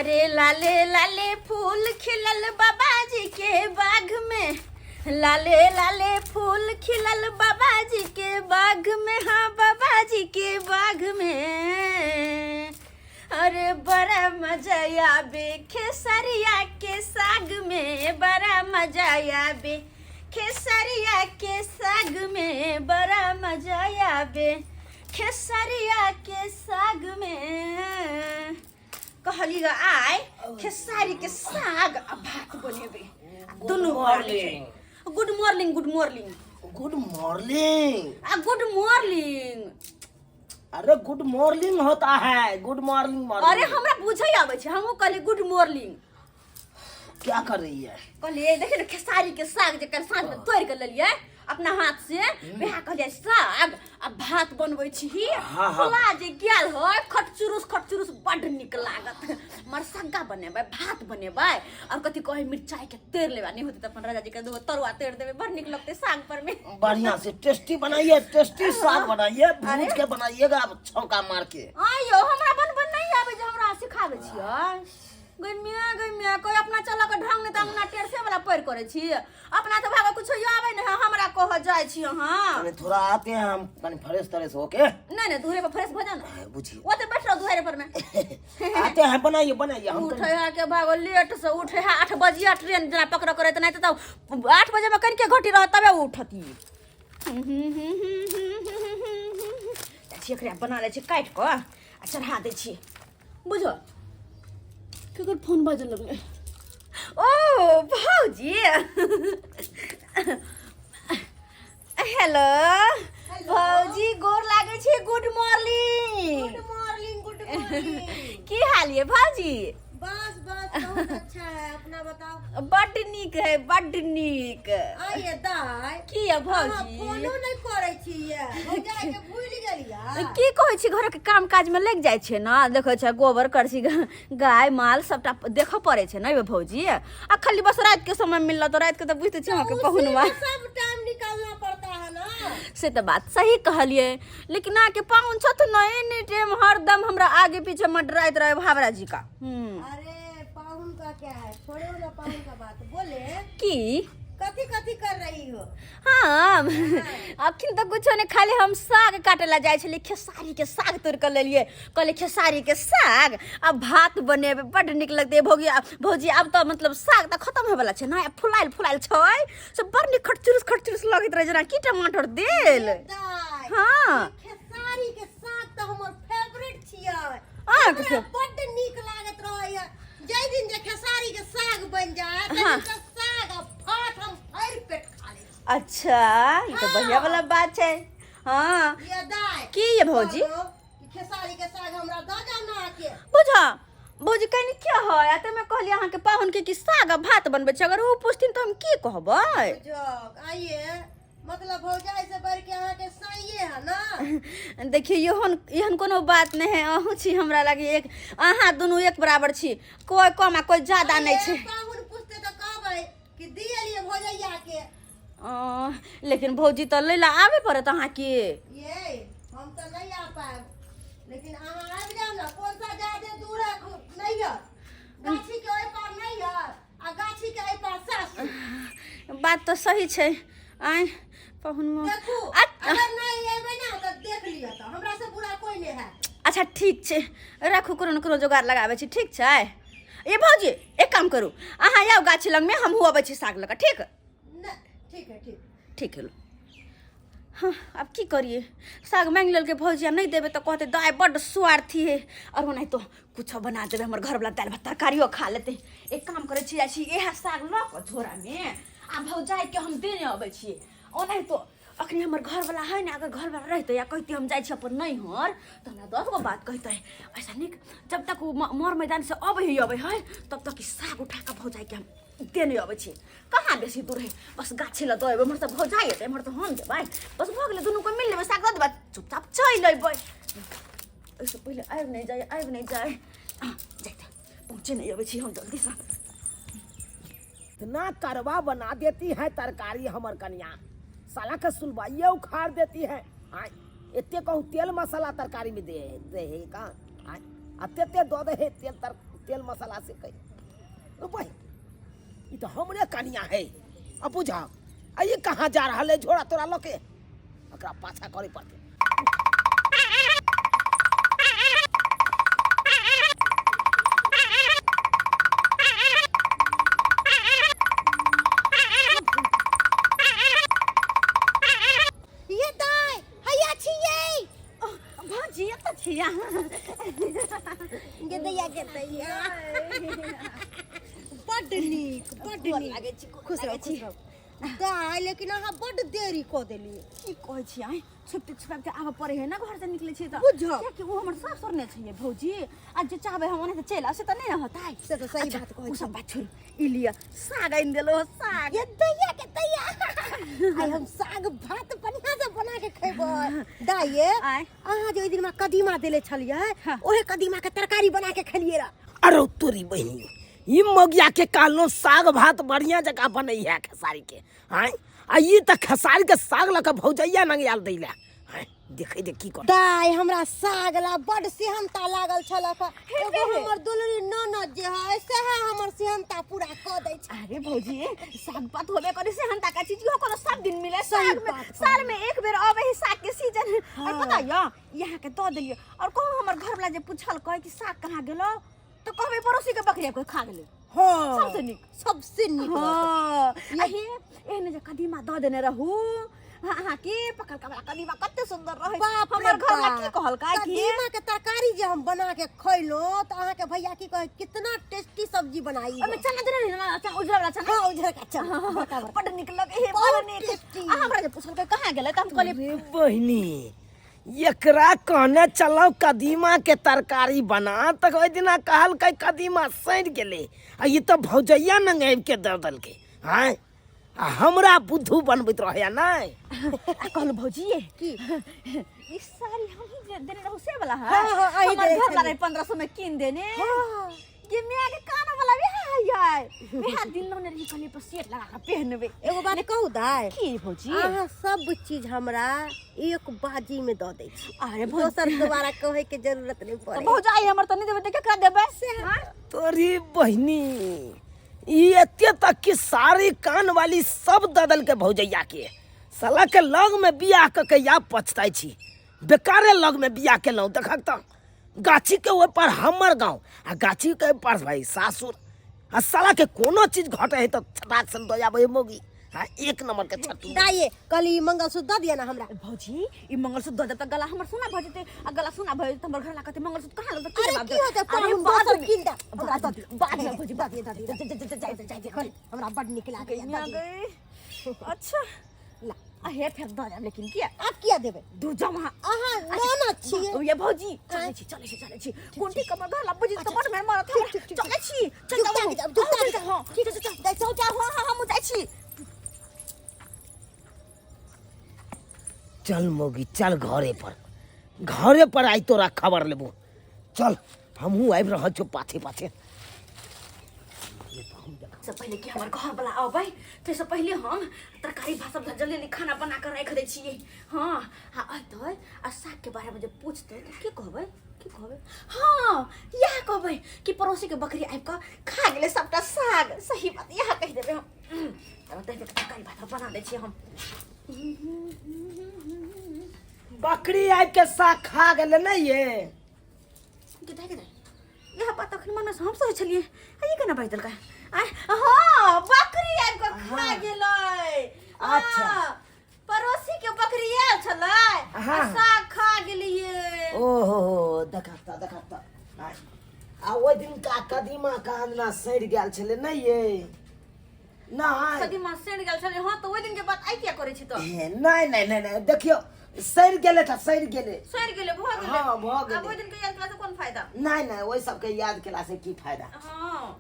अरे लाले लाले फूल खिलल बाबा जी के बाग में, लाले लाले फूल खिलल बाबा जी के बाग में, हाँ बाबा जी के बाग में। अरे बड़ा मजा आवे खेसरिया के साग में, बड़ा मजा आवे खेसरिया के साग में, बड़ा मजा आवे खेसरिया के साग में। कहली ग आइ खेसारी के साग आ भात बनेबै आ दुनू morning. Good morning, good morning, good morning. आ गुड मॉर्निंग। अरे गुड मॉर्निंग होता है, गुड मॉर्निंग। अरे हमरा बुझै आबै छै, हमहूँ कहली गुड मॉर्निंग। क्या कर रही है? कहलिए देखिए ने खेसारी के साग जे कल साँझ में तोड़ के लेलिए अपना हाथ से, वएह कहलिए साग आ भात बनबै छी। हाँ, हाँ। फुला जे गेल है खटचुरुस खटचुरुस, बड्ड नीक लागत। मरसग्गा बनेबै, भात बनेबै और कथी कहै मिरचाई के तोड़ लेबै, नहीं होतै तऽ अपन राजा जी के दूगो तरुआ तोड़ देबै, बड़ नीक लगतै साग पर में। बढ़िया से टेस्टी बनाइए, टेस्टी साग बनाइए, भूज के बनाइएगा अब छौका मार के। आइयो हमरा बनबै नहीं आबै जे हमरा सिखाबै छियै। गै मियाँ, गै मियाँ, कोई अपना चलऽ के ढंग नहि तऽ अंगना टेरसे वाला पैर करै छी, अपना तऽ भागो कुछो आबै नहि है, हमरा कहऽ जाइ छी अहाँ। कनी थोड़ा आते हैं हम, कनी फ्रेश तरेश होके। नहीं नहीं, दुहरे पर फ्रेश भऽ जाओ ना। हाँ, बुझिए। ओते बैठ रहो दुहरे पर में। आते हैं, बनाइए बनाइए हम। उठे है के भागो लेट से उठे है, 8 बजिया ट्रेन जेना पकड़ करैत नहि तऽ 8 बजे में कनिके घटी रहत तबे उठती। छी एकरा बना लै छी काटि कऽ आ चढ़ा दै छी। बुझो केकर फोन बाजऽ लगलै? ओ भौजी, हेलो भौजी, गोर लागै छी, good morning. Good morning, good morning. की हाल ये भौजी? बस बस, बहुत अच्छा है, अपना बताओ। बड्ड नीक है, बड्ड नीक। आइए दाय। की ये अहाँ भौजी? फोनो नहि करै छियै, भौजाई के भूलि गेलियै? की कहै छी, घरके काम काजमे लागि जाइ छै ने, देखै छै गोबर करसी गाय माल सबटा देखऽ पड़ै छै ने भौजी। आ खाली बस रातिके समय मिलल तऽ रातिके तऽ बुझिते छी अहाँके उसी पहुनवा में सब टाइम निकालना पड़ता है ना। से तऽ बात सही कहलियै, लेकिन अहाँके पाहुन छथि ने, एनी टाइम हरदम हमरा आगे पीछे मडराइत रहै भावरा जी का। अरे पाहुन का क्या है, छोड़ो ना पाहुन का बात। बोले की कथी कथी कर रही हो? हाँ, अखन तऽ कुछो नहि, खाली हम साग काटे ला जाइ छलियै, खेसारी के साग तोड़ि कऽ लेलियै, कहलियै खेसारी के साग आ भात बनेबै, बड्ड नीक लगतै भौजी। भौजी आब तऽ मतलब साग तऽ खतम होयवला छै ने, फुलायल फुलायल छै से बड़ नीक खटचुरुस खटचुरुस लगैत रहै जेना की टमाटर देल। दाय, हाँ। खेसारी के साग तऽ हमर फेवरेट छियै। अहाँके हमरा बड्ड नीक लागैत रहैया। जाहि दिन जे खेसारी के साग बनि जाय ताहि हाँ। दिन के साग आ भात हम भरि पेट खा लै छी। अच्छा, ई तऽ बढ़िया वाला बात छै। हाँ। ये दाय। की ये भौजी? कहलहुँ कि खेसारी के साग हमरा दऽ जाउ ने आके। बुझा भौजी, कनि क्या है आ तऽ कहलियै अहाँके पाहुन के कि साग आ भात बनबै छै, अगर ओ पुछथिन तऽ हम की कहबै? बुझक आइए मतलब भौजाई से बढ़ के अहाँके साइये है ना। देखियौ, एहन एहन कोनो बात नहि है, अहूँ छी हमरा लागे एक, अहाँ दुनू एक बराबर छी, कोइ कम आ कोइ ज्यादा नहि छै। पाहुन पूछते तऽ कहबै कि दियलियै भौजैया के। लेकिन भौजी तऽ लै लए आबे पड़त अहाँके। ये हम तऽ नहीं आ पाएब, लेकिन अहाँ आबि जाउ ने। कौन सा ज्यादे दूर है नहीं है, गाछी के ओहि पार नहीं है आ गाछी के एहि पार सासु। बात तऽ सही छै। आय पाहुन देखू, अगर नहीं एबै ना तऽ देख लिअ, तऽ हमरा से बुरा कोई नहीं है। अच्छा ठीक छै, राखू, कोनो ने कोनो जोगाड़ लगाबै छी। ठीक छै। ए भौजी, एक काम करू, अहाँ आउ गाछी लगमे, हमहूँ अबै छी साग लऽ कऽ, ठीक? नहीं, ठीक है, ठीक। ठीक है। हाँ, आब की करिए, साग मांगि लेलकै भौजी, आ नहि देबै तऽ कहतै दाइ बड्ड स्वार्थी है। आओर ओनाहितो कुछो बना देबै, हमर घरवला दालि भात तरकारियो खा लेतै। एक काम करै छी, जाइ छी इएह साग लऽ कऽ झोरामे आ भौजाइके हम देने अबै छी। ओनाहितो अखनी हमर घरवला है ने, अगर घरवला रहितै या कहितै हम जाइ छी अपन नैहर तऽ हमरा 10 गो बात कहितै। ऐसा नीक जब तक ओ मर मैदान से अबै है अबै है तब तक ई साग उठा कऽ भौजाइके हम देने अबै छी। कहाँ बेसी दूर है, बस गाछी लग दऽ एबै, एम्हर तऽ भौजाइ एतै, एम्हर तऽ हम जेबै, बस भऽ गेलै, दुनू कोइ मिल लेबै, साग दऽ देबै, चुपचाप चलि अयबै। ओहिसँ पहिले आबि नहि जाय, आबि नहि जाय, जाइते पहुँचे नहि अबै छी हम जल्दीसँ। इतना करवा बना देती है तरकारी हमर कनिया, साला के सुलवाइये उखाड़ देती है। आय एते कहूँ तेल मसाला तरकारी में दे दे है का? आय अते ते दऽ दे है तेल तर तेल मसाला से कही ओ भाई, ई तो हमरे कनिया है। अब बुझा आ ये कहाँ जा रहल है झोरा तोरा लके, एकरा पाछा करे पड़ते। ये दाय हैया छियै। भौजी एतऽ छी अहाँ? गे दैया, गे दैया, बड्ड नीक, बड्ड गोर नीक। लागै छी, गोर खुश रहू, लागै छी। खुश रहू दाय, लेकिन अहाँ बड्ड देरी कऽ देलियै। की कहै छी, आँय, छुपते छुपाबि के आबऽ पड़ै है ने, घर से निकलै छी तऽ बुझब। कियाकि ओ हमर सासुर नहि छै भौजी, आ जे चाहबै हम ओनाहिते चलि आउ से तऽ नहि ने होतै। से तऽ सही अच्छा, बात कहै ओ छी। सब बात छोड़ू, ई लिअ साग आनि देलहुँ साग। ये दैया के दैया, आइ हम साग भात बढ़िया से बना के खेबै। दाइ ये, आँय। अहाँ जे ओहि दिन हमरा कदीमा देले छलियै, हाँ। ओहे कदीमा के तरकारी बना के खेलियै रह। अरे तोरी बहिनी, ई मगिया के कहलहुँ साग भात बढ़िया जकाँ बनै है खेसारी के, आँय, आ ई तऽ खेसारी के साग लऽ कऽ भौजैया नंगियाल दै लए, आँय, देखै दे की कर। दाइ, हमरा साग ला बड सेहनता लागल छल। एगो हमर दुलरी ननद जे है सएह हमर सेहनता पूरा कऽ दै छै। अरे भौजी, साग पात होबे करे सेहनता का चीज, इहो कोनो सब दिन मिले? सही साग में बात कहलियै। साल में एक बेर आवे है साग के सीजन। और पता या यहाँ के दऽ देलियै, और कहूँ हमर घर वाला जे पूछल कहे कि साग कहाँ गेलो, तऽ कहबै पड़ोसी के बकरिया कोई खा गेलै। हाँ। सबसे नीक। सबसे नीक रहत। हाँ, आ हे एहने जे कदीमा दऽ देने रहू अहाँ के, पकलका वाला कदीमा कते सुंदर रहै। बाप रे हमर घर वाला की बाप। कहलकै कि कदीमा के तरकारी जे हम बना के खैलहुँ तऽ अहाँके भैया की कहै, कितना टेस्टी सब्जी बनाई। ओहिमे चना देने रही ने, चना उजरा वाला चना। हाँ, उजर का चना, बड़का बड़का। बड नीक लगे हे, बहुत बड नीक। टेस्टी। आ हमरा जे पूछलकै कहाँ गेलै, तऽ हम कहलियै रे बहिनी, एकरा कहने चलौ कदीमा के तरकारी बना, तऽ ओहि दिना कहलकै कदीमा सड़ि गेलै, आ ई तऽ भौजैया नंग आबि के दऽ देलकै, आँय, आ हमरा बुद्धू बनबैत रहैया नहि। आ कहलहुँ भौजी, की? ई साड़ी हमही जे देने रहू से वाला है? हाँ, हाँ, अहीं हमर देने घर वाला छलियै। 1500 में कीन देने। हाँ। ये मियाँ के कान वाला भी है यार, वएह दिन लौने रही, कहलियै पर सेट लगा के पहनबै। एगो बात कहू दाय? की भौजी? अहाँ सब चीज हमरा एक बाजी में दऽ दै छी। अरे भौजी, दोसर दोबारा कहै के जरूरत नहीं तऽ पड़े। भौजाई हमर तऽ नहि देबै तऽ केकरा देबै? हाँ? तोरी बहिनी, ई एते तक कि साड़ी कान वाली सब दऽ देलकै भौजैया के। साला के लग में बियाह कऽ के या पछताइ छी, बेकारे लग में बियाह केलहुँ। देखक तऽ गाछी के ओहि पर हमर गाँव आ गाछी के ओहि पर भाई सासुर, आ साला के कोनो चीज घटे है तऽ छटाक सन दऽ आबै मौगी। हाँ, एक नंबर के छट्टू। दाइये, कहली ई मंगलसूत्र दऽ दिअ ने हमरा। भौजी, ई मंगलसूत्र दऽ देब तऽ गला हमर सोना भऽ जेतै, आ गला सोना भऽ जेतै तऽ हमर घर ला कहतै मंगलसूत्र कहाँ लगतै? अरे की होतै, अरे हम बाद दोसर में- कीन देब। हमरा बाद दऽ दिअ। बाद में भौजी, दऽ दिअ, दऽ दिअ, दऽ दिअ, जा जा जा। हमरा बड नीक लागैया, दऽ दिअ। गई। अच्छा ला। आ हे, फेर दऽ जायब, लेकिन किया? आब किया देबै? दूर जाउ अहाँ। अहाँ ननद छियै। ओ ये भौजी, चलै छी, चलै छी, चलै छी। कोन ठीक हमर घर ला बुझी तऽ बड मेहर मारत हमरा। ठीक, ठीक, चलै छी, चल जुत्ता जाउ। के जाउ, जुत्ता के जाउ। हां, ठीक छै, चल जाइ, चल जाउ। हां हां, हमहूँ जाइ छी। चल मौगी, चल घरे पर, घरे पर आई तोरा खबर लेबो। चल, हमहूँ आबि रहल छौ पाछे पाछे। से पहिले कि हमर घर वाला अबै ताहिसँ पहिले हम तरकारी भात सब जल्दी जल्दी खाना बना कऽ राखि दै छियै। हँ, आ अयतै आ सागके बारेमे जे पूछतै तऽ की कहबै, की कहबै? हँ, इएह कहबै कि पड़ोसीके बकरी आबि कऽ खा गेलै सभटा साग। सही बात, इएह कहि देबै हम। तब तरकारी भात बना दै छियै हम। बकरी आबि के साग खा गेलै ने ये? गे दाइ, गे दाइ, इएह बात अखन मनमे हम सोचै छलियै, आ ई केना बाजि देलकै? आँय, हँ, बकरी आबि कऽ खा गेलै। अच्छा। हँ, पड़ोसी के बकरी आयल छलै आ साग खा गेलियै। ओहो हो, देखा देखा तऽ, आ ओहि दिन का कदीमा का अंदना सड़ि गेल छलै नहि ये? नहि। कदीमा सड़ि गेल छलै, हँ, तऽ ओहि दिन के बात आइ किया करै छी तऽ? हे, नहि नहि नहि नहि, देखियौ, सड़ि गेलै तऽ सड़ि गेलै। सड़ि गेलै, भऽ गेलै। हँ, भऽ गेलै। आब ओहि दिन के याद केला से कोन फायदा? नहि नहि, ओहि सबके याद केला से की फायदा? हँ।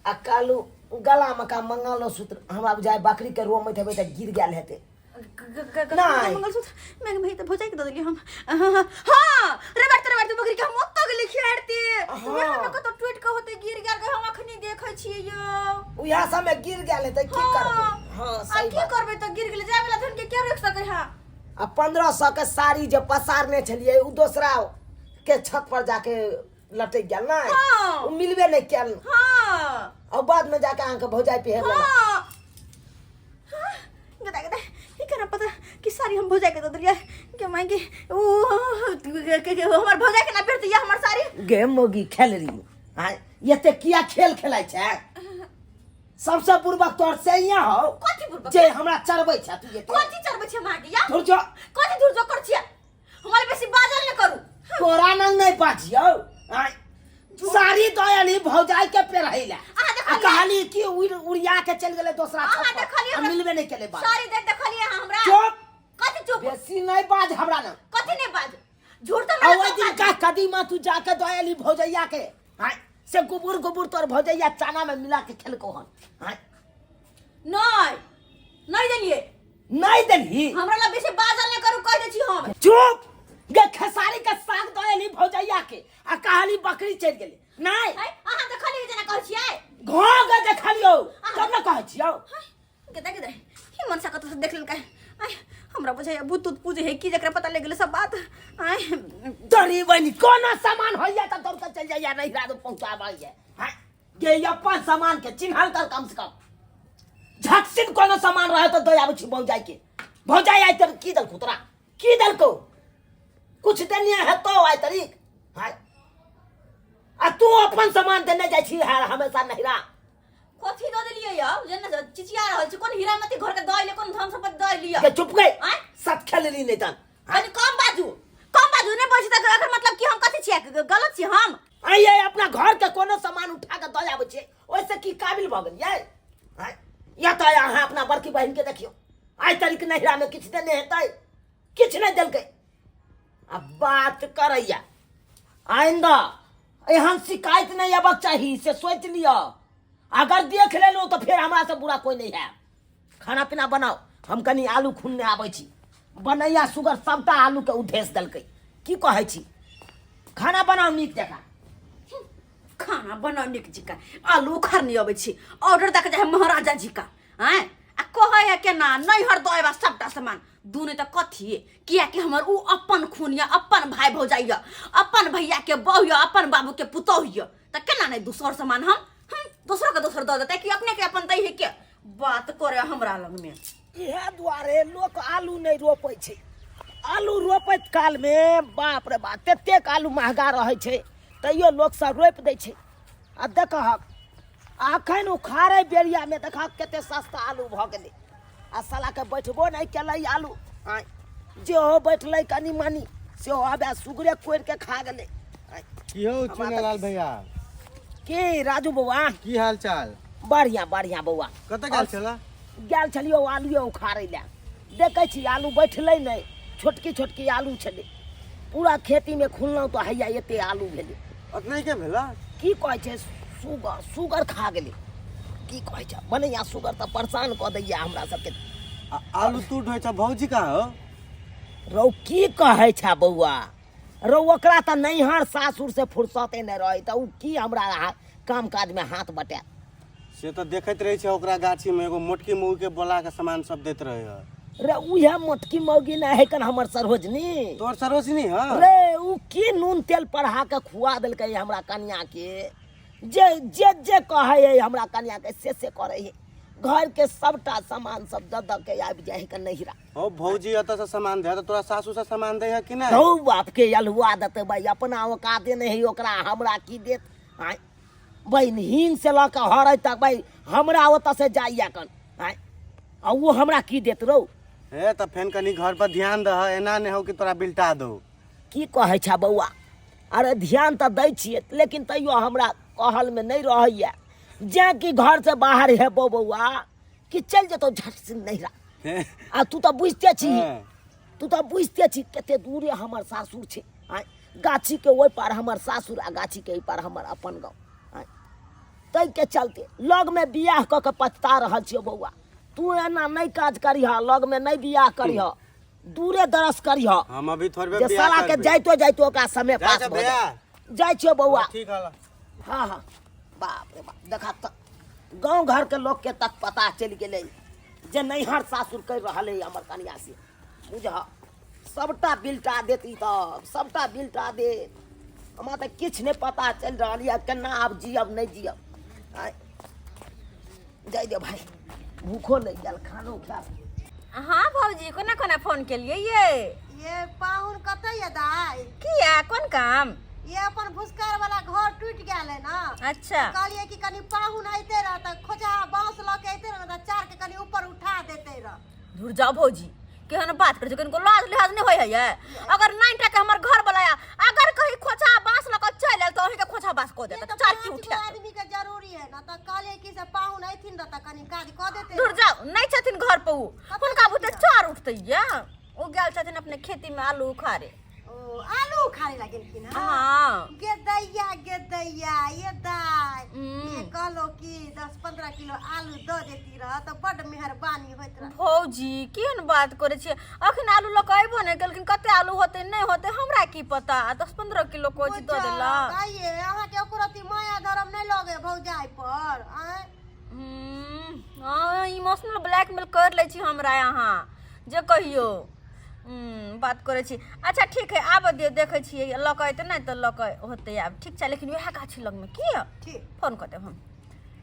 आ कालू गला मे का मंगलसूत्र, हमरा बुझाय बकरी के रोमैत हेबै तऽ गिर गेल हेतै। नहि। मंगलसूत्र मैं भाई तऽ भौजाई के दऽ देलियै हम। हाँ रे बात, रे बात, बकरी के हम ओतऽ गेली खियारती। हाँ। हम कतौ टूट के होते गिर गेल, हम अखनी देखै छियै यौ। उएह समय गिर गेल हेतै, की करबै? हँ, आ सही की बात। करबै तऽ, गिर गेलै, जाय वाला धन के के रोकि सकै है? आ 1500 के साड़ी जे पसारने छलियै, ओ दोसरा के छत पर जाके लटक गेल नहि? हाँ। ओ मिलबे नहि कयल। हाँ। और बाद में जाके अहाँके भौजाइ पहिर लेलक। हाँ हाँ, गदा गदा ई केना पता कि साड़ी हम भौजाई के दऽ देलियै के माय के ऊ के हमर भौजाई के ना पहिरतै या हमर साड़ी। गे मोगी खेलरी, हाँ, एते किया खेल खेलाइ छै? सबसे बुड़बक तोहर से यहाँ हो। कथी बुड़बक? जे हमरा चढ़बै छै तू एते। कथी चढ़बै छै हम अहाँके या? धुर जो। कथी धुर जो कर छियै? हमरा बेसी बाजल नहि करू। तोरा नंग नहि बाजियौ। आँय, साड़ी दयली भौजाई के पेरहै ला अहाँ आ देखलियै? कहली कि उड़िया के चलि गेलै दोसरा अहाँ छत पर। देखलियै आ हमरा? मिलबे नहि केलै बात। साड़ी दे देखलियै अहाँ हमरा? चुप। कथी चुप? बेसी नहि बाज हमरा न। कथी नहि बाज? झूठ तऽ आ हमरा ओहि दिन का कदीमा तू जाके दयली भौजैया के, आँय, से गुबुर गुबुर तोर भौजैया चना में मिला के खेलको हन। आँय। नहि नहि देलियै। नहि देलही। हमरा लग बेसी बाजल नहि करू, कहि दै छी हम। चुप गे। खेसारी के साग दऽ एली भौजैया के आ कहली बकरी चलि गेलै। नहि। है, अहाँ देखलियै जेना कहै छियै? घो गे देखलियौ तब ने कहै छियौ। गेदा गेदा ही मनसा कतौ से देख लेलकै। आय, हमरा बुझाइया भूत तूत पूजे है की, जकरा पता लग गेलै सब बात। आय। तोरी बहिनी कोनो सामान होइया तऽ दौड़ के चलि जाइया नैहरा तो पहुँचाबैया। हैं गे, अपन सामान के चिन्हल कर कम से कम। झटसिन कोनो सामान रहे तो दऽ आबै छी भौजाई के। भौजाई आइ तक की देलको तोरा? की देलको? कुछ देने हेतौ आइ तरीक? हैं, आ तू अपन सामान देने जाइ छी हमेशा नैहरा। कथी दऽ देलियै यौ जे ने चिचिया रहल छी? कोन हीरा मोती घर के दऽ एलियै, कोन धन संपत्ति दऽ एलियै? गे चुप गई। आँय? सत खेलली नहीं तन। कनि कम बाजू, कम बाजू। नहि बजै तऽ एकर मतलब कि हम कथी छियै? गलत छियै हम? आइए अपना घर के कोनो सामान उठा के दऽ आबै छियै, ओहिसँ की काबिल भऽ गेलियै? आँय, या तऽ अहाँ अपना बड़की बहिन के देखियौ, आइ तरीक नैहरामे किछु देने हेतै? किछु नहि देलकै आ बात करैया। आइंदा एहन शिकायत नहि अबक चाही से सोचि लिअ। अगर देख लेलहुँ तऽ फेर हमरा से बुरा कोइ नहि है। खाना पीना बनाउ, हम कनि आलू खुनने आबै छी। बनैया सुगर सबटा आलूके उधेस देलकै। की कहै छी, खाना बनाउ नीक जकाँ। खाना बनाउ नीक जकाँ। आलू उखाड़ने अबै छी, ऑर्डर दऽ के जाइ महाराजा जी का। आँय, आ कहै है केना नैहर दऽ अयबा सबटा सामान दू नहि तऽ कथी? कियाकि हमर उ अपन खून यऽ, अपन भाय भौजाइ यऽ, अपन भैया के बहु यऽ, अपन बाबू के पुतोह यऽ, तऽ केना नहि दोसर सामान हम दोसर के दोसर दऽ देतै कि अपने के अपन दै है के बात करे हमरा लग में। इएह दुआरे लोक आलू नहि रोपै छै। आलू रोपैत कालमे बाप रे बाप ततेक आलू महगा रहै छै, तैयो लोकसभ रोपि दै छै। आ देखहक अखन उखाड़ै बेरियामे देखहक कते सस्ता आलू भऽ गेलै। आ सालाके बैठबो नहि केलै आलू। आँय, जेहो बैठलै कनि मनि सेहो आब सुगरे कोड़िके खा गेलै। आँय, की हौ हमरा तऽ चुनेलाल भैया? की राजू बौआ, की हाल चाल? बढ़िया बढ़िया बौआ। कतऽ गेल छला? गेल छलियौ आलुए उखाड़ै लए। देखै छी आलू बैठलै नहि, छोटकी छोटकी आलू छलै। पूरा खेतीमे खुनलहुँ तऽ हैया एते आलू भेलै। अतने के भेला? की कहै छै, सुगर सुगर खा गेलै। की कहै छै, बनैया सुगर तऽ परेशान कऽ दैया हमरा सबके। आ आलू तू ढोइ छ, भौजी कहाँ हो? रौ की कहै छै बौआ, रौ ओकरा तऽ नैहर सासुर से फुर्सते नहि रहै, तऽ ओ की हमरा काम काजमे हाथ बटायत? से तऽ देखैत रहै छै ओकरा गाछी में एगो मोटकी मौगी के बोला के सामान सब दैत रहे है। रे उहे मोटकी मौगी ना है कन हमर सरोजनी। तोर सरोजनी है? रे उ की नून तेल पढ़ा के खुआ देलकै हमरा कनिया के, जे जे जे कहै है हमरा कनिया के से से करै है। घर के सबटा सामान सब दऽ दऽ के आबि जाइ है कन नैहरा। ओ भौजी एतऽ से सामान दे, तऽ तोरा सासू से सामान दै है कि नहि? हौ बाप के अलहुआ देतै भाई, अपना औकाते नहि है ओकरा, हमरा की देत? आँय बहिन, हींग से लऽ कऽ हरै तक भाई हमरा ओतऽ से जाइया कन। आँय, आ ओ हमरा की देत रौ? हे तऽ फेन कनी घर पर ध्यान दह, एना नहि हो कि तोरा बिलटा दौ। की कहै छह बौआ? अरे ध्यान तऽ दै छियै, लेकिन तैयो हमरा कहलमे नहि रहैया। जेँ कि घरसँ बाहर हेबौ बौआ कि चलि जेतौ झट से नैहरा। आ तू तऽ बुझिते छी, तू तऽ बुझिते छी कते दूरे हमर सासुर छै। आँय, गाछीके ओहि पार हमर सासुर आ गाछीके एहि पार हमर अपन गाँव। आँय, ताहिके चलते लगमे बियाह कऽ के पछता रहल छियौ बौआ। तू एना नहि काज करिह, लगमे नहि बियाह करिह, दूरे दरस करिह। हम अभी थोड़बे जे बियाह साला के करबै। जाइतो जाइतो ओकरा समय जाइ पास छौ भऽ भैया? जाइ। जाइ छियौ बौआ। ठीक हल। हाँ हाँ, बाप रे बाप, देखा तऽ गाँव घरके लोकके तक पता चलि गेलै जे नैहर सासुर करि रहल है हमर कनिया से। बुझह सबटा बिलटा देत ई, तऽ सबटा बिलटा देत। हमरा तऽ किछु नहि पता चलि रहल यऽ केना आब जियब नहि जियब। आँय, जाय दे भाय, भूखो लागि गेल, खानो खायब। हाँ भौजी, कोना कोना फोन केलियै ये? ये पाहुन कतऽ ये दाइ? किया, कोन काम? ये अपन भुसकर वाला घर टूटि गेल है ना। अच्छा। कहलियै कि कनि पाहुन अइते रह तऽ खोचा बाँस लऽ के अइते रह तऽ चार के कनि ऊपर उठा देते रह। धुर जाओ भौजी, केहन बात करै छै, कनिको लाज लिहाज नहि होइ है ये? अगर 9 टाका हमर घर वाला अगर कहीं खोचा बाँस लऽ कऽ चलि आयल तऽ अहींके खोचा बाँस कऽ देत, ये तऽ चार की पाँच गो उठा आदमी के जरूरी है ना, तऽ कहलियै कि से पाहुन अइथिन रह तऽ कनि काज कऽ देते। धुर जाओ, नहि छथिन घर पर उ, हुनका बुते चार उठतै ये? ओ गेल छथिन अपने खेती में आलू उखाड़े। ओ आलू उखाड़े ला गेलखिन हँ? हाँ। गे दैया, गे दैया, ये दाय, हम्म। ये कहलो कि 10-15 किलो आलू दऽ देती रह तऽ बड्ड मेहरबानी होइत रह। भौजी केहन बात करै छियै, अखन आलू लऽ कऽ अयबो नहि केलखिन, कते आलू होतै नहि होतै हमरा की पता, आ 10-15 किलो कहै छी दऽ देला। दाइये, अहाँके ओकरो अथी माया धरम नहि लगे भौजाइ पर? आँय? हँ, इमोशनल ब्लैकमेल कर लै छी हमरा अहाँ, जे कहियौ। बात करै छी। अच्छा ठीक है, आबऽ दियौ, देखै छियै लऽ कऽ अयतै नहि तऽ लऽ कऽ होतै आब। ठीक छै, लेकिन वएह गाछी लगमे की यऽ? ठीक। फोन कऽ देब हम।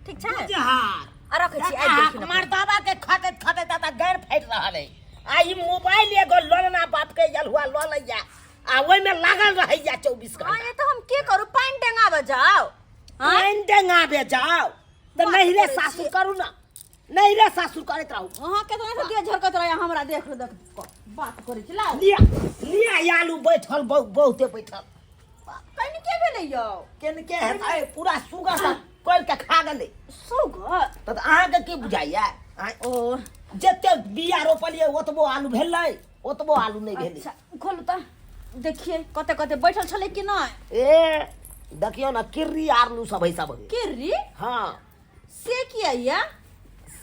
ठीक छै, जहार आ रखै छी, आबि गेलखिन अपने। मर्दाबा के खटैत खटैत आता गैर फाटि रहल है, आ ई मोबाइल एगो लोलना बाप के जलुआ लऽ लैया आ ओहिमे लागल रहैया 24 घंटा। अरे तऽ हम की करू, पानि टेंगाबऽ जाउ? आँय? पानि डेंगाबे जाउ तऽ बात नैहरे करै सासुर छियै। करू ना, नैहरे सासुर करैत रहू। अहाँके तऽ एना देह झरकैत रहैया हमरा देख देख कऽ, बात करै छी, लाउ। लिअ लिअ, ई आलू बैठल बहुते बैठल। कनि के भेलै यौ? केनके हेतै, पूरा सुगर सब कोरि के खा गेलै। सुगर? तऽ अहाँके की बुझाइया? आँय? ओ जते बिया रोपलियै ओतबो आलू भेलै? ओतबो आलू नहि भेलै। अच्छा खोलू तऽ देखियै कते कते बैठल छलै कि नहि। ए देखियौ ने, किर्री आलू सब है सब। किर्री? हाँ। से किया या?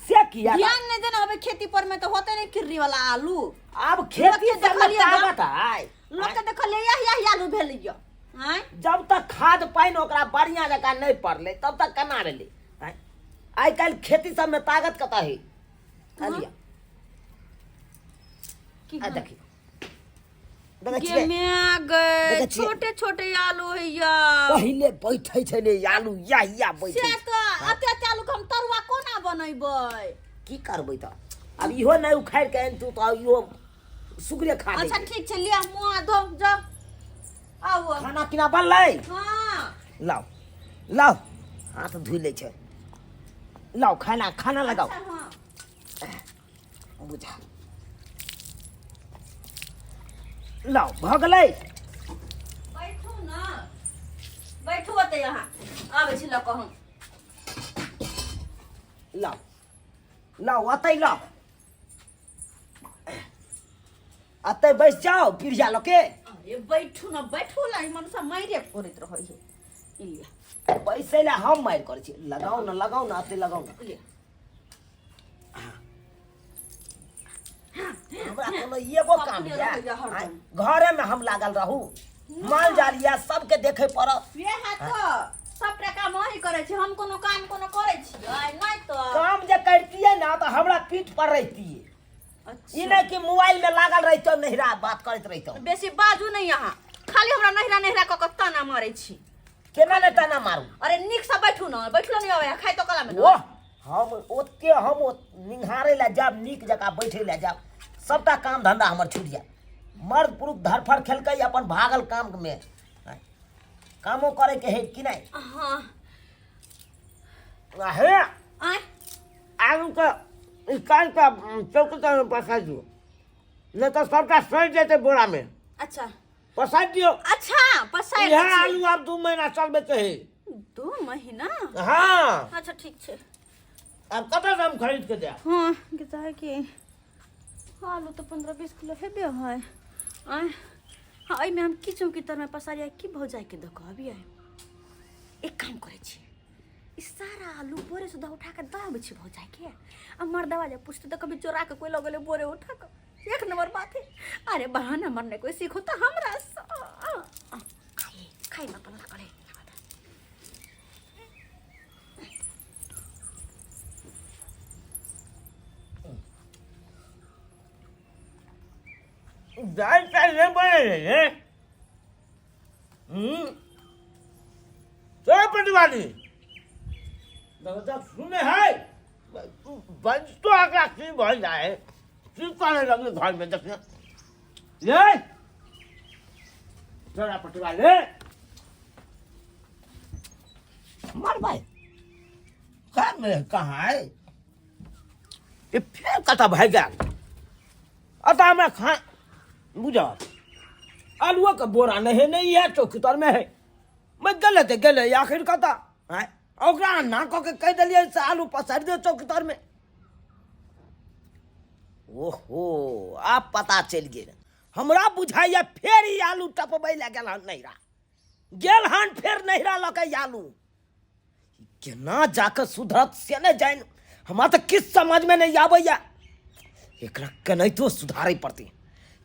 से किया? ध्यान नहीं देना होबे खेती पर में तऽ होते नहीं किर्री वाला आलू। आब खेती लोक के सबमे देखलियै गा। ताकत है। लोक के देखलियै यह यह आलू भेलै यऽ। आँय? जब तक खाद पानि ओकरा बढ़िया जकाँ नहि पड़लै तब तक केना भेलै? आँय? आइ काल्हि खेती सबमे ताकत कतऽ है? लिअ। की आ देखियौ, देखै गे छियै? माय गे, देखै छियै? छोटे छोटे आलू हैया। पहिले बैठै छै ने आलू, या या बैठै से छै। तऽ एते एते आलू के हम तरुआ कोना बनेबै? की करबै तऽ आब इहो नहि उखाड़ि के आनितू तऽ इहो सुगरे खा अच्छा जैतै। ठीक छै, लिअ मुँह हाथ धो जाउ आउ। खाना पीना बनलै? हाँ। लाउ लाउ, हाथ धोइ लै छै, लाउ खाना खाना लगाउ। अच्छा, हाँ। बुझा लाउ, भऽ गेलै। बैठू ने, बैठू ओतै, अहाँ आबै छी लऽ कऽ हम। लाउ लाउ, ओतै लाउ, अतै बैस जाउ पिरिया लऽ के। अरे बैठू ने, बैठू ने, ई मनुष्य मारि करैत रहै है। ई लिअ। बैसै लए हम मारि करै छी? लगाउ ने, लगाउ ने, अतै लगाउ ने। लिअ। हमरा कोनो एगो काम अपने यऽ रहैया हरदम। आँय, घरेमे हम लागल रहू, माल जाल यऽ सबके देखै पड़त। वएह तऽ सबटा काम अहीं करै छी, हम कोनो काम कोनो करै छियै नहि तऽ? काम जे करतियै ने तऽ हमरा पीठ पर रहितियै। अच्छा। ई नहि कि मोबाइल में लागल रहितौ, नहिरा बात करैत रहितौ। बेसी बाजू नहि अहाँ, खाली हमरा नहिरा नहिरा कऽ कऽ ताना मारै छी। केना नहि ताना मारू? अरे नीक से बैठू ने, बैठलो नहि आबै खाइ तो कला में। ओह, हम ओते हम निंघारै लए जायब, नीक जकाँ बैठै लए जायब, सबटा काम धंधा हमर छूटि जायत। मर्द पुरुष धरफड़ खेलकै अपन भागल काम में, कामो करे के है कि नहीं? हाँ। हे। आँय? आलू के निकालि कऽ चौकी तर पसारि दियौ, नहि तऽ सबटा सड़ि जेतै बोरा में। अच्छा। पसारि दियौ। अच्छा, पसारि इएह दै छियै। आलू आब 2 महीना चलबै के है। 2 महीना? हाँ। अच्छा ठीक छै। आब कतऽ से हम खरीद के देब? हाँ, के कि आलू तऽ 15-20 किलो हेबे है। आँय, हाँ, एहिमे हम की चौकी तरमे पसारिया की भौजाइके दऽ कऽ अबियै? एक काम करै छी, ई सारा आलू बोरे सुधा उठा कऽ दऽ अबै छी भौजाइके, आ मर्दवा जे पुछतै तऽ कभी चोरा कऽ कोइ लऽ गेलै बोरे उठा कऽ। एक नंबर बात है। अरे बहाना मरने कोई सीखो तऽ हमरा सँ। खाइ खाइ में अपन लागल है। दालि तालि नहि बनेलै रे? पट्टी वाली दादा सुने है बजतो आकरा की भऽ जाए की करे लगले घर में देखिए ये चोरा पट्टी वाले मार भाई कहाँ में कहाँ है ये फेर कतऽ भए गेल अतः हमरा खा बुझल आलुओ के बोरा नहीं है नहीं है चौकी तर में है मैं गेलै तऽ गेलै आखिर कतऽ आँय ओकरा ना कऽ के कहि देलियै से आलू पसारि दियौ चौकी तर में। ओहो आब पता चलि गेल। हमरा बुझाइए फेर ई आलू टपबै लए गेल हन नैहरा, गेल हन फेर नैहरा लऽ के आलू। केना जाकऽ सुधरत से नहि जानि, हमरा तऽ किछु समझमे नहि आबैए। एकरा केनाहितो सुधारै पड़तै,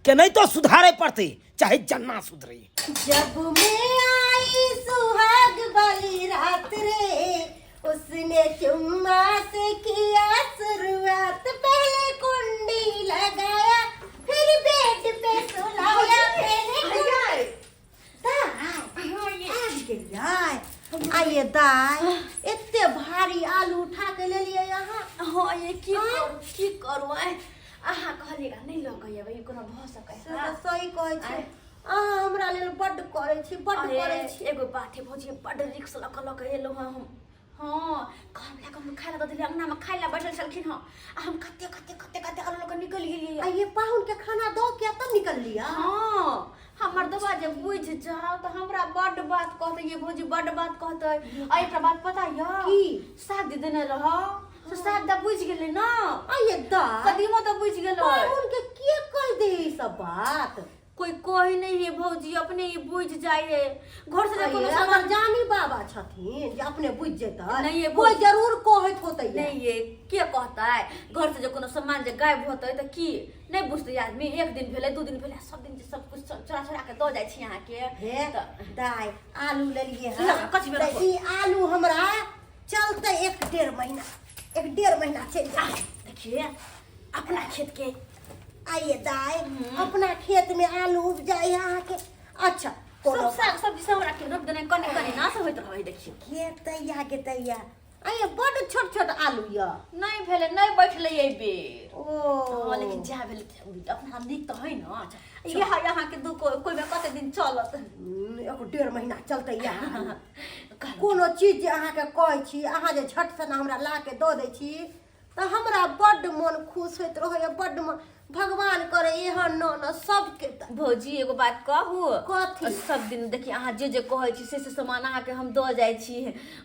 केनाहितो सुधारै पड़तै, चाहे जन्ना सुधरै। जब मैं आई सुहाग वाली रात रे, उसने चुम्मा से किया शुरुआत, पहले कुंडी लगाया फिर बेड पे सुलाया, पहले दाई आबि गेलियै। आइए दाई, एते भारी आलू उठा के लेलियै अहाँ। हाँ ये की करू की करू, आइ अहाँ कहलियै नहि लऽ के अयबै, कोनो भऽ सकै से तऽ सही कहै छी अहाँ, हमरा लेल बड्ड करै छी, बड्ड करै छी। एगो बात है भौजी, बड्ड रिक्स लऽ कऽ लऽ के एलहुँ हँ हम। हाँ घरवला के हम खाय लए दऽ देलियै, अंगनामे खाय लए बैठल छलखिन हँ, आ हम कते कते कते कते आलू लऽ कऽ निकलि गेलियै। आ ये पाहुन के खाना दऽ के तब निकललियै? हाँ हमर दबा जे बुझि जाओ तऽ हमरा बड्ड बात कहतै ये भौजी, बड्ड बात कहतै। आ एकटा बात पता यऽ? की? साग जे देने रह से साग तऽ बुझि गेलै ने। आ ये दाइ, कदीमो तऽ बुझि गेलै। पाहुन के के कहि दे ई सब बात? कोई कहे नहीं है भौजी, अपने ही बुझ जाए है। घर से जब कोनो अरे, सामान अगर जानी बाबा छथिन जे अपने बुझ जेतै। नहीं, ये कोई जरूर कहैत होतै। नहीं ये के कहता है, घर से जो कोनो सामान जे गायब होतै तऽ की नहीं बुझतै आदमी? एक दिन भेलै, दू दिन भेलै, सब दिन जे सब कुछ चोरा चोरा के दऽ जाइ छी अहाँके। हे तऽ दाइ, आलू लेलियै ला, हँ कथी में तऽ रखो? ई आलू हमरा चलतै एक डेढ़ महीना, एक डेढ़ महीना चलि जायत। देखिए अपना खेत के। आइए दाइ, अपना खेत में आलू उपजाइ है अहाँके। अच्छा कोनो सब साग सब्जी सब हमरा के रोप देने कनि कनि ना से होइत रहै। देखिए के तैया के तैया। आइए बड्ड छोट छोट आलू यऽ। नहीं भेलै, नहीं बैठलै एहि बेर। ओ हाँ लेकिन जा भेल अपना नीक तऽ है ना। ये है अहाँके दू कोइ में कते दिन चलत? एक डेढ़ महीना चलतै इएह आलू। कोनो चीज जे अहाँके कहै छी, अहाँ जे झट से हमरा ला के दऽ दै छी तऽ हमरा बड्ड मोन खुश होइत रहैए, बड्ड मोन। भगवान करे एहन न सबके दै। भौजी एगो बात कहू? कथी? सब दिन देखी अहाँ जे जे कहै छी से से सामान अहाँके हम दऽ जाइ छी,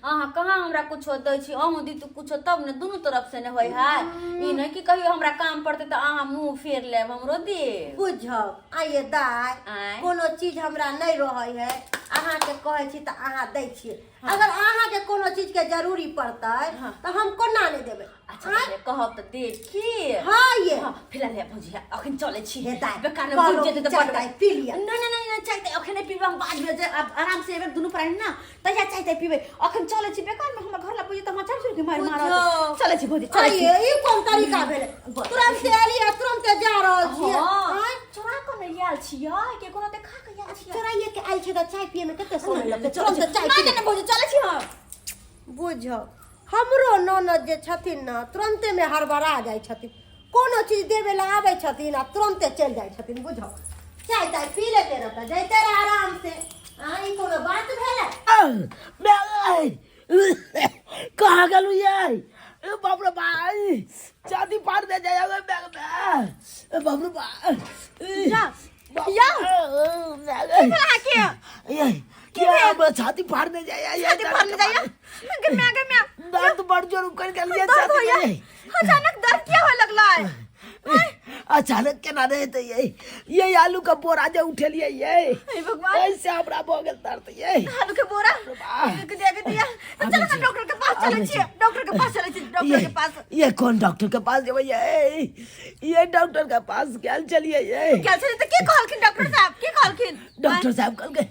अहाँ कहाँ हमरा कुछो दै छी? अहूँ दी तऽ कुछो तब ने, दुनू तरफ से ने होइ है। ई नहि कि कहियो हमरा काम पड़तै तऽ अहाँ मुँह फेर लेब, हमरो देब। बुझब आइए दाइ, आँय। कोनो चीज हमरा नहि रहै है, अहाँके कहै छी तऽ अहाँ दै छियै। अगर अहाँके कोनो चीज के जरूरी पड़तै तऽ हम कोना नहि देबै? अच्छा से कहब तऽ देब की। हाँ ये हाँ, फिलहाल हे भौजी, अखन चलै छी। हे दाइ, बेकार में कहलहुँ बुझि जेतै तऽ चाय बड्ड ताय पी लिअ। नहि नहि नहि नहि, चाय ताय अखन नहि पीबै हम, बाद में जे आब आराम से एबै दुनू प्राणी ना तहिया चाय ताय पीबै। अखन चलै छी, बेकार में हमर घर ला बुझि तऽ हमरा चढ़ चढ़ के मारि मारत। बुझियौ। चलै छी भौजी, चलै छी। आइए ई कोन तरीका भेलै? तुरन्ते एलियै तुरन्ते जा रहल छियै। हाँ, आँय? चोरा कऽ नहि आयल छियै, केकरो देखा कऽ आयल छियै। चोराइए के आयल छै तऽ चाय पिए में कते समय लगतै? चलै तुरन्त छी। चाय नहि पी नहि नहि भौजी, चलै छी हम। बुझौ हमरो ननद जे छथिन ने, तुरन्तेमे हड़बड़ा जाइ छथिन। कोनो चीज देबे लए आबै छथिन आ तुरन्ते चलि जाइ छथिन। बुझौ चाय ताय पी लेते रह तऽ जैते रह आराम से। आ ई कोनो बात भेलै? कहाँ गेलू ये? ए बाप रे भाई, छाती फाड़ दे जाए बैग में। ए बाप रे बाप, या या अहाँके ये की भेल? अब छाती फाड़ दे जाए। छाती फाड़ दे जाए? गे म्या गे म्या, दर्द बड़ जोर उकर गेल ये दर्द छाती होइया में। अचानक दर्द किया होय लगलै? अचानक केना रहे तो ये आलू का बोरा जे उठेलिए ये, हे भगवान, ऐसे हमरा भऽ गेल दर्द ये। आलू के बोरा के दिया के दिया। तो चलो ना डॉक्टर के पास चलै छी, डॉक्टर के पास चलै छी, डॉक्टर के पास। ये कौन डॉक्टर के पास जेबै ये? डॉक्टर के पास गेल चलिए ये। गेल छलियै तऽ की कहलखिन डॉक्टर साहब? की कहलखिन डॉक्टर साहब? कहलकै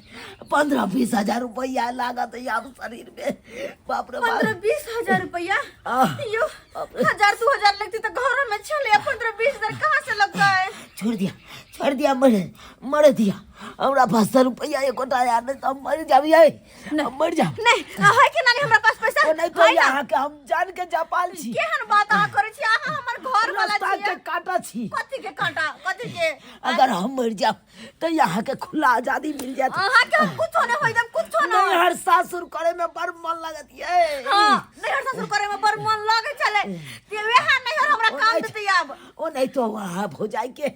15-20 हजार रुपया लागत है आब शरीर में। बाप रे बाप। 15-20 हजार रुपया? आह, यो बाप रे। हजार 2 हजार लगती तो घरों में छले, 15-20 हजार कहाँ से लगता है? छोड़ दिया, छोड़ दिया, मरे मरे दिया। हमरा पास तऽ रुपैआ एकोटा आयल नहि तऽ हम मरि जाब यै, हम मरि जाब। नहीं है कि नहीं हमरा पास पैसा? ओ नहीं तो है ना? अहाँके हम जान के जापाल छी। केहन बात अहाँ करै छी? अहाँ हमर घर वाला रास्ता के छियै। काटा छी। कथी के कांटा? कथी के? अगर हम मर जाब तो यहाँ के खुला आजादी मिल जात। अहाँ के हम कुछो नहीं होई देब, कुछो नहीं। नैहर सासुर करे में बड़ मन लगत ये। हाँ, नैहर ससुर करे में बड़ मन लागे छले। ते वेहा नैहर हमरा ओ काम नहीं देते आब। ओ नहीं तो वहाँ भौजाई के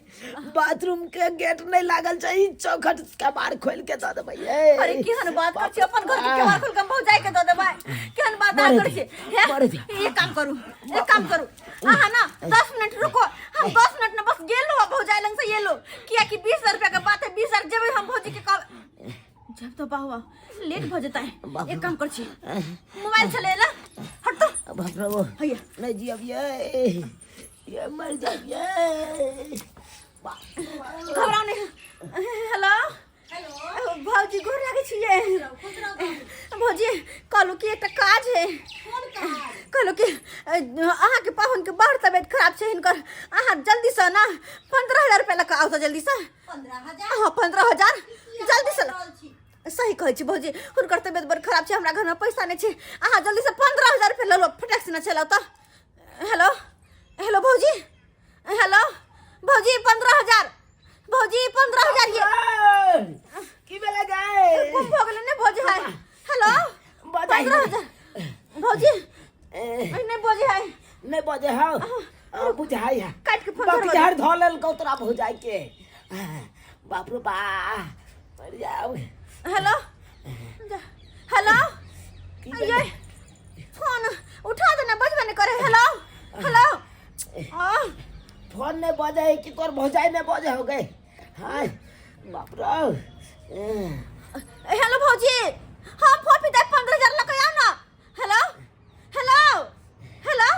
बाथरूम के गेट नहीं लागल छै, चौखट के बाहर खोल के दऽ देबै ये। अरे केहन बात करै छी? अपन घर के केवाड़ खोल के भौजाई के दऽ देबै? केहन बात अहाँ मरे करै छी? दे, हे? मरे दे। एक काम करू, एक काम करू, अहाँ ना 10 मिनट रुको, हम 10 मिनट में बस गेलो आ भौजाई लंग से एलो, किया कि 20,000 रुपया के बात है, 20,000 जेबै हम भौजी के कहब जब तो बाहुआ लेट भ जेतै। बाप एक काम कर छी, मोबाइल चले ला, हट तो। बाप रे, वो हैया। नहीं जी, अब ये मर जाब ये। घबराओ नहीं। Hello hello. भौजी, गोर लागै छियै। खुश रहू बाबू। भौजी, कहलहुँ कि एकटा काज है। कोन काज? कहलहुँ कि अहाँके पाहुनके बड़ तबियत खराब छै हिनकर, अहाँ जल्दीसँ ना 15,000 रुपया लऽ कऽ आउ तऽ जल्दीसँ। 15,000? हँ, 15,000 जल्दीसँ। रहल छी। सही कहै छी भौजी, हुनकर तबियत बड़ खराब छै, हमरा घरमे पैसा नहि छै, अहाँ जल्दीसँ 15,000 रुपया लऽ लो, फटाक से ना चलि आउ तऽ। हेलो हेलो भौजी, हेलो भौजी, 15,000 भौजी, 15,000 ये। की भेलै गै? गुम भऽ गेलै ने भौजी है। हेलो। बजाइ। 15,000 भौजी। नहि बजै है। नहीं बजे हौ, बुझाइ है। काटि के फोन करबै। बकझाड़ धऽ लेलकौ तोरा भौजाई के। बाप रे बा, मर जाओ। हेलो हेलो की ये भेलै? फोन उठा देना, बजबे नहि करे। हेलो हेलो आ, फोन नहीं बजे है कि तोर भौजाई नहीं बजे हो गए? हाय बाप रे। हेलो भौजी, हम फोफी दे, 15,000 लऽ कऽ आउ ना। हेलो हेलो हेलो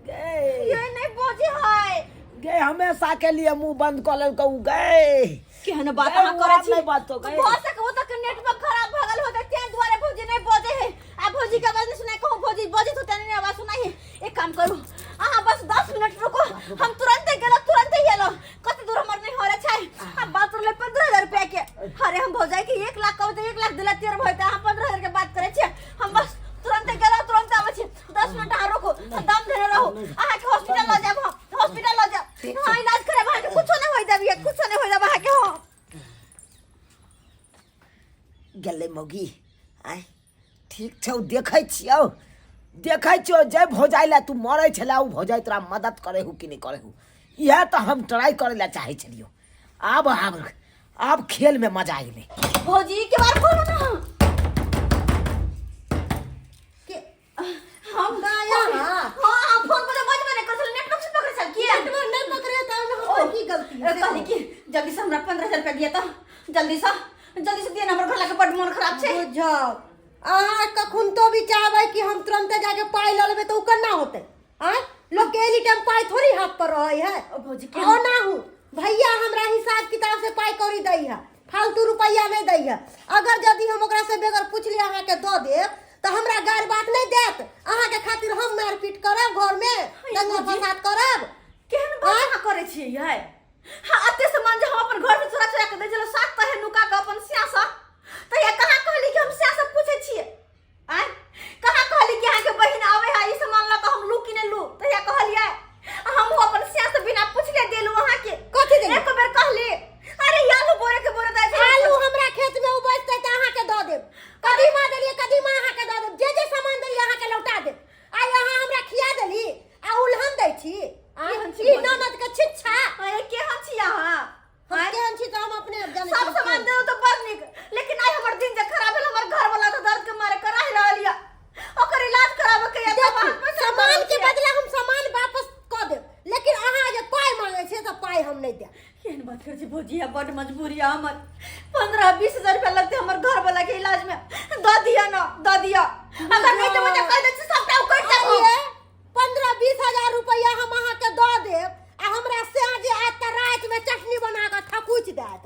गए। ये नहीं बजे है। गए, हमेशा के लिए मुंह बंद कऽ लेलकौ गए। केहन बात गए, अहाँ करै आब छी? नहि बाजतौ गए। भऽ सके ओ तक नेटवर्क खराब भऽ गेल होतै, तें दुआरे भौजी नहि बजै है। आ भौजी के आवाज नहि सुनाइ, कहूँ भौजी बजैत होतै नहि आवाज सुनाइ है। एक काम करू, अहाँ बस 10 मिनट रुको, हम तुरंते गेलो, तुरंते एलो। कते दूर हमर नहीं हो रहा छै। हम बात करले 15,000 रुपया के। अरे हम भौजाई के 1 लाख कहबै तऽ 1 लाख दिला तेर भइते, अहाँ 15,000 के बात करै छियै। हम बस तुरंते गेलो, तुरंते आबै छी। 10 मिनट अहाँ रुकू, दम धरे रहू, अहाँके हॉस्पिटल लऽ जायब हम, हॉस्पिटल लऽ जायब। हाँ, इलाज करेब अहाँके, कुछो नहि होय देब, कुछो नहि होय देब अहाँके हम। गेलै मौगी। आँय, ठीक छौ, देखै छियौ, देखै छियौ, जे भौजाइ लए तू मरै छलै ओ भौजाइ तोरा मदद करै हु कि नहि करै हु, इएह तऽ हम ट्राई करै लए चाहै छलियौ। आब आब आब खेलमे मजा अयलै। भौजी, के बार खोलू ना। के हम दाया? हाँ हाँ, फोन पर बजबे नहि करै छलै, नेटवर्क से पकड़ै छल किया? नेटवर्क नहीं पकड़े तऽ ओहिमे हमर की गलती है? कहली कि जल्दी से हमरा 15,000 रुपया दिया तऽ, जल्दी से, जल्दी से दिया ना, हमर घर लाके बड मोन खराब छै। बुझाउ, अहाँ कखुनतो भी चाहबै कि हम तुरंते जाके पाइ लऽ लेबै तऽ ओ केना होतै? आँय, लोक के एनी टाइम पाइ थोड़ी हाथ पर रहै है। ओ भौजी, केहन ओ ना हूँ भैया हमरा हिसाब किताब से पाइ कौड़ी दै है, फालतू रुपैआ नहि दै है। अगर यदि हम ओकरा से बेगर पुछले अहाँके दऽ देब तऽ हमरा गारि बात नहि देत? अहाँके खातिर हम मारपीट करब, घरमे दंगा फसाद करब? केहन बात अहाँ करै छियै यै? हाँ, एते सामान जे हम अपन घर से चोरा चोरा के दै छलहुँ सात तरहे नुका के अपन स्यासँ, तऽ या कहाँ कहली कि हम स्यासँ पूछै छियै? आँय, कहाँ कहली कि अहाँके बहिन आबै है ई सामान लऽ कऽ हम लू कि नहि लू? तऽ या कहलियै हमहूँ अपन स्यासँ बिना पुछले देलहुँ अहाँके। कथी देलियै? एको बेर कहली? अरे आलू बोरे के बोरे दै छलहुँ। आलू हमरा खेत में उपजतै तऽ अहाँके दऽ देब, कदीमा देलियै कदीमा अहाँके दऽ देब, जे जे सामान देलियै अहाँके लौटा देब। आइ अहाँ हमरा खिया देली आ उल्हन दै छी? आँय, केहन छी ई भौजी? ननद के छिच्छा। अरे केहन छी अहाँ? हम आँय? केहन छी तऽ हम अपने आप जानै सब छी हम सामान केहन। देलहुँ तऽ बड़ नीक, लेकिन आइ हमर दिन जे खराब भेल, हमर घर वाला तऽ दर्द के मारे कराहि रहल यऽ, ओकर इलाज कराबऽ के यऽ, तब अहाँ देखू, पैसा सामान दऽ के छियै। बदला हम सामान वापस कऽ देब, लेकिन अहाँ जे पाइ मांगै छियै तऽ पाइ हम नहि देब। केहन बात करै छी भौजी? आ बड मजबूरी है हमर, 15-20 हजार रुपया लगतै हमर घर वाला के इलाज में, दऽ दिअ ना, दऽ दिअ। अगर नहि देबै तऽ कहि दै छी सबटा उकटि जायब हम। अरे 15-20 हजार रुपैआ हम अहाँके दऽ देब आ हमरा से जे आयत तऽ रातिमे चटनी बना कऽ थकुचि देत,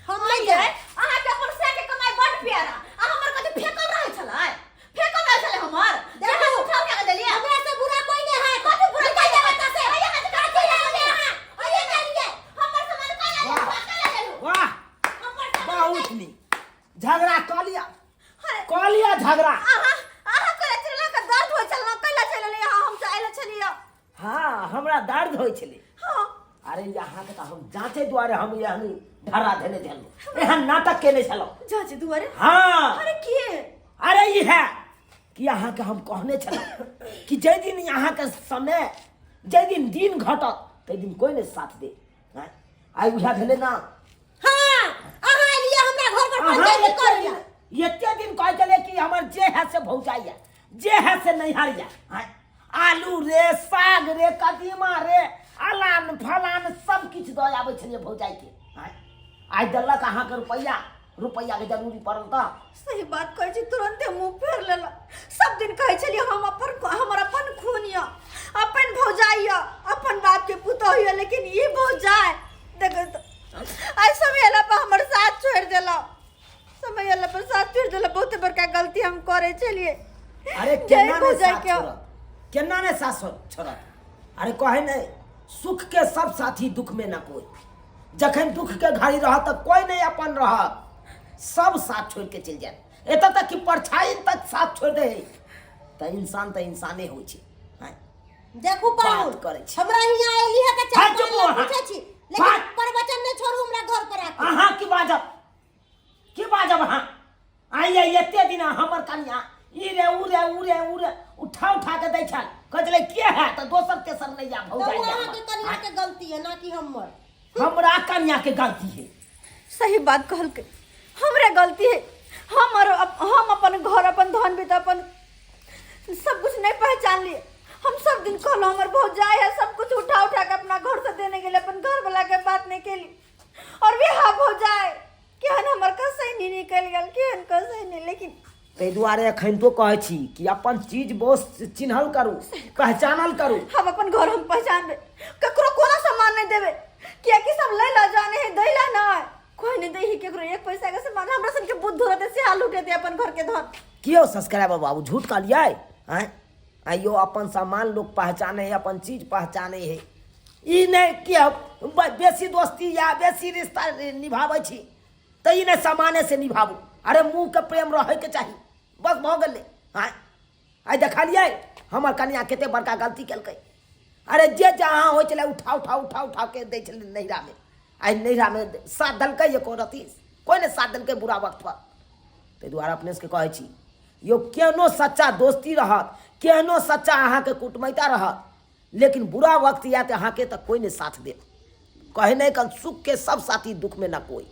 हम नहि अइयै, देब। अहाँके अपन सै के कमाई बड प्यारा आ हमर कथी फेकल रहै छलै? फेकल रहै छलै हमर? देखू, जहाँ से उठा उठा के देलियै। हमरा से बुरा कोई नहीं है। कथी बुरा? निकल जाओ एतऽ से। अइयै, अहाँ कथी लेलियै अहाँ? अइयै, लेलियै हमर सामान? काहे लेलियै? हाँ, हमरा दर्द होइ छलै। हाँ। अरे अहाँके तऽ हम जाँचे दुआरे हम एहन धरा धेने छलहुँ, एहन नाटक केने छलहुँ। जाँचे दुआरे? हाँ। अरे के? अरे ई है कि अहाँके हम कहने छलहुँ कि जाहि दिन अहाँके समय, जाहि दिन दिन घटत ताहि दिन कोइ नहि साथ दे। आँय? आइ उएह भेलै ना। हाँ, अहाँ एलियै हमरा घर पर अहाँ पंचायती एते करै दिन लए। एते दिन कहै छलियै कि हमर जे है से भौजाइ है, जे है से नैहर है। आँय? आलू रे, साग रे, कदीमा रे, अलान फलान सब किछु दऽ आबै छलियै भौजाइके। आँय? आइ देलक अहाँके रुपैआ, रुपैआके जरूरी पड़ल तऽ सही बात कहै छी, तुरन्ते मुँह फेर लेलक। सब दिन कहै छलियै हम अपन, हमर अपन खून यऽ, अपन भौजाइ यऽ, अपन बापके पुतोहु यऽ, लेकिन ई भौजाइ देखै तऽ आइ समय अयला पर हमर साथ छोड़ि देलक, समय अयला पर साथ छोड़ि देलक। बहुते बड़का गलती हम करै छलियै। अरे जय केना नहि भौजाइ साथ के। छोड़त, केना नहि साथ छोड़त? अरे कहै नहि, सुख के सब साथी दुख में ना कोई। जखन दुख के घड़ी रहत तऽ कोई नहीं अपन रहत, सब साथ छोड़ के चलि जायत। एतऽ तक कि परछाई तक साथ छोड़ दे तऽ इंसान तऽ इंसाने होइ छै। आँय? देखू पाहुन, बात करै छी। हमरा हियाँ एली है तऽ चाय हट चुप पानी लए अहाँ। पूछै छी, लेकिन बात। प्रवचन नहि छोड़ू हमरा घर पर आके। अहाँ की बाजब, की बाजब अहाँ? आइए एते दिन हमर कनिया ई रे ऊ रे ऊ रे ऊ रे उठा उठा के दै छल, कहै छलै के है तऽ दोसर तेसर नहि या तऽ भौजाइ ओ या अहाँके हमर। कनिया के गलती है ना कि हमर। हमरा कनिया के गलती है। सही बात कहलकै, हमरे गलती है। हम अपन घर, अपन धन बीत, अपन सब कुछ नहीं पहचान लिए। हम सब दिन कहलहुँ हमर भौजाई है, सब कुछ उठा उठा के अपना घर से देने के लिए, अपन घर वाला के बात नहीं केली। और वे हा भौजाई केहन हमर कसै नहीं निकलि गेल, केहन कसै नहीं। लेकिन ताहि दुआरे एखन तो कहै छी कि अपन चीज बोस चिन्हल करू, पहचानल करू। हम अपन घर हम पहचानबे, ककरो कोनो सामान नहीं देबे, कियाकि सब लै ला जाने है, दै ला नहीं, कोई नहीं दै केकरो एक पैसा के सामान। हमरा सन के बुद्ध रहते से हाल उठेते अपन घर के धन। कियो सब्सक्राइबर बाबू झूठ कहलियै? आँय आइयो अपन सामान लोग पहचाने है, अपन चीज पहचाने है। ई नहि कि बेसी दोस्ती या बेसी रिश्ता निभाबै छी तऽ ई नहि सामाने से निभाबू। अरे मुँह के प्रेम रहैके चाही, बस भऽ गेलै। आँय आइ देखलियै हमर कनिया कते बड़का गलती केलकै। अरे जे जहाँ होइ छलै उठा उठा उठा उठा के दै छलै नैहरामे। आइ नैहरामे साथ देलकै एको रत्ती कोइ नहि साथ देलकै बुरा वक्त पर। ताहि दुआरे अपने सबके कहै छी यौ, केहनो सच्चा दोस्ती रहत, केहनो सच्चा अहाँके कुटमैता रहत, लेकिन बुरा वक्त आयत अहाँके तऽ कोइ नहि साथ देत। कहे नहि कल सुख के सब साथी दुख में ना कोई।